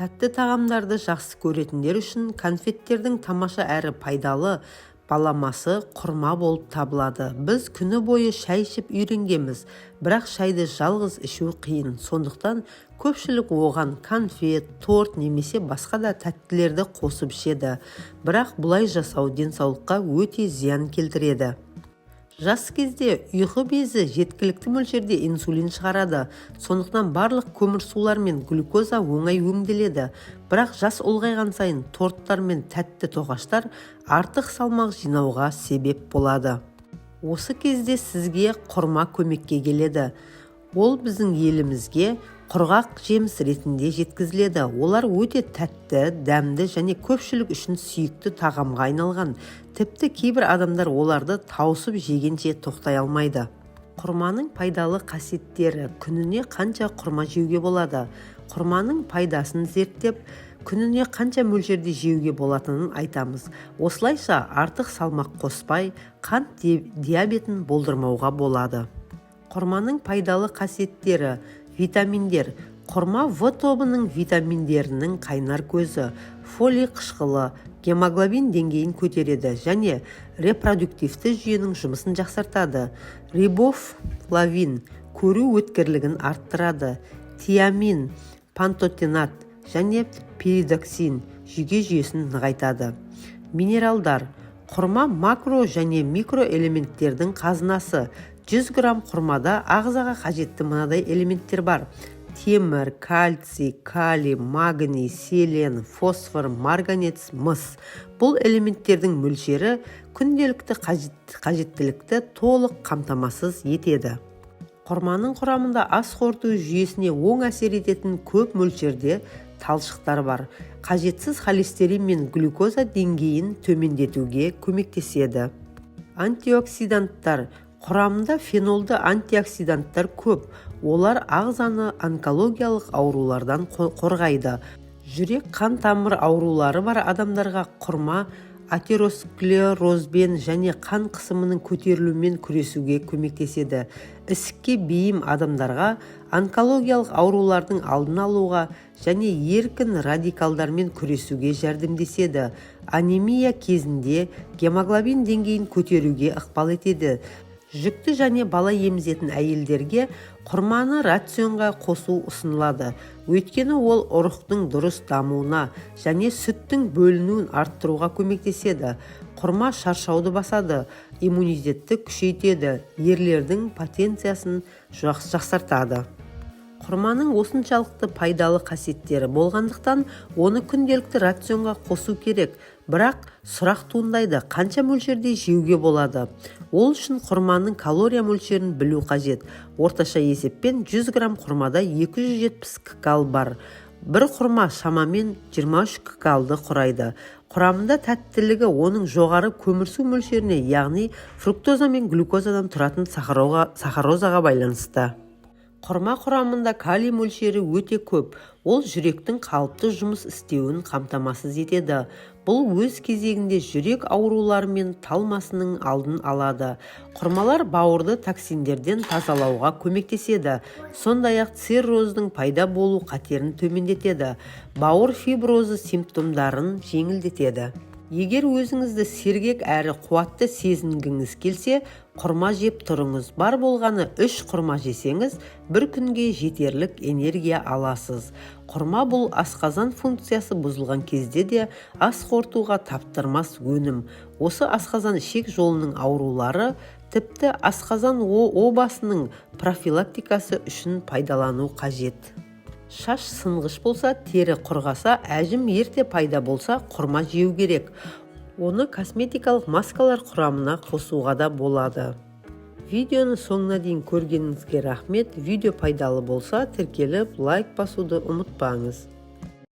Тәтті тағамдарды жақсы көретіндер үшін конфеттердің тамаша әрі пайдалы баламасы құрма болып табылады. Біз күні бойы шай ішіп үйренгенбіз, бірақ шайды жалғыз ішу қиын. Сондықтан көпшілік оған конфет, торт немесе басқа да тәттілерді қосып ішеді. Бірақ бұлай жасау денсаулыққа өте зиян келтіреді. Жас кезде ұйқы безі жеткілікті мөлшерде инсулин шығарады, сондықтан барлық көмірсулар мен глюкоза оңай өңделеді. Бірақ жас ұлғайған сайын торттар мен тәтті тоқаштар артық салмақ жинауға себеп болады. Осы кезде сізге құрма көмекке келеді. Ол біздің елімізге құрғақ жеміс ретінде жеткізіледі. Олар өте тәтті, дәмді және көпшілік үшін сүйікті тағамға айналған. Тіпті кейбір адамдар оларды тауысып жегенше тоқтай алмайды. Құрманың пайдалы қасиеттері. Күніне қанша құрма жеуге болады? Құрманың пайдасын зерттеп, күніне қанша мөлшерде жеуге болатынын айтамыз. Осылайша артық салмақ қоспай, қант диабетін болдырмауға болады. Құрманың пайдалы қасиеттері. Витаминдер. Құрма В тобының витаминдерінің қайнар көзі. Фолий қышқылы гемоглобин деңгейін көтереді және репродуктивті жүйенің жұмысын жақсартады. Рибофлавин көру өткірлігін арттырады. Тиамин, пантотенат және пиридоксин жүйке жүйесін нығайтады. Минералдар. Құрма макро және микроэлементтердің қазынасы. 100 грамм құрмада ағзаға қажетті мынадай элементтер бар: темір, кальций, калий, магний, селен, фосфор, марганец, мыс. Бұл элементтердің мөлшері күнделікті қажеттілікті толық қамтамасыз етеді. Құрманың құрамында ас қорыту жүйесіне оң әсер ететін көп мөлшерде талшықтар бар. Қажетсіз холестерин мен глюкоза деңгейін төмендетуге көмектеседі. Антиоксиданттар. Құрамында фенолды антиоксиданттар көп. Олар ағзаны онкологиялық аурулардан қорғайды. Жүрек қан тамыр аурулары бар адамдарға құрма атеросклерозбен және қан қысымының көтерілуімен күресуге көмектеседі. Ісікке бейім адамдарға онкологиялық аурулардың алдын алуға және еркін радикалдармен күресуге жәрдемдеседі. Анемия кезінде гемоглобин деңгейін көтеруге ықпал етеді. Жүкті және бала емізетін әйелдерге құрманы рационға қосу ұсынылады, өйткені ол ұрықтың дұрыс дамуына және сүттің бөлінуін арттыруға көмектеседі. Құрма шаршауды басады, иммунитетті күшейтеді, ерлердің потенциясын жақсартады. Құрманың осыншалықты пайдалы қасиеттері болғандықтан, оны күнделікті рационға қосу керек. Бірақ сұрақ туындайды: қанша мөлшерде жеуге болады? Ол үшін құрманың калория мөлшерін білу қажет. Орташа есеппен 100 грамм құрмада 270 ккал бар. Бір құрма шамамен 23 ккалды құрайды. Құрамында тәттілігі оның жоғары көмірсу мөлшеріне, яғни фруктоза мен глюкозадан тұратын сахарозаға байланысты. Құрма құрамында калий мөлшері өте көп. Ол жүректің қалыпты жұмыс істеуін қамтамасыз етеді. Бұл өз кезегінде жүрек аурулары мен талмасының алдын алады. Құрмалар бауырды токсиндерден тазалауға көмектеседі, сондай-ақ цирроздың пайда болу қатерін төмендетеді, бауыр фиброзы симптомдарын жеңілдетеді. Егер өзіңізді сергек әрі қуатты сезінгіңіз келсе, құрма жеп тұрыңыз. Бар болғаны үш құрма жесеңіз, бір күнге жетерлік энергия аласыз. Құрма бұл асқазан функциясы бұзылған кезде де ас қорытуға таптырмас өнім. Осы асқазан ішек жолының аурулары, тіпті асқазан обасының профилактикасы үшін пайдалану қажет. Шаш сынғыш болса, тері құрғаса, әжім ерте пайда болса, құрма жеу керек. Оны косметикалық маскалар құрамына қосуға да болады. Видеоны соңына дейін көргеніңізге рахмет. Видео пайдалы болса, тіркеліп, лайк басуды ұмытпаңыз.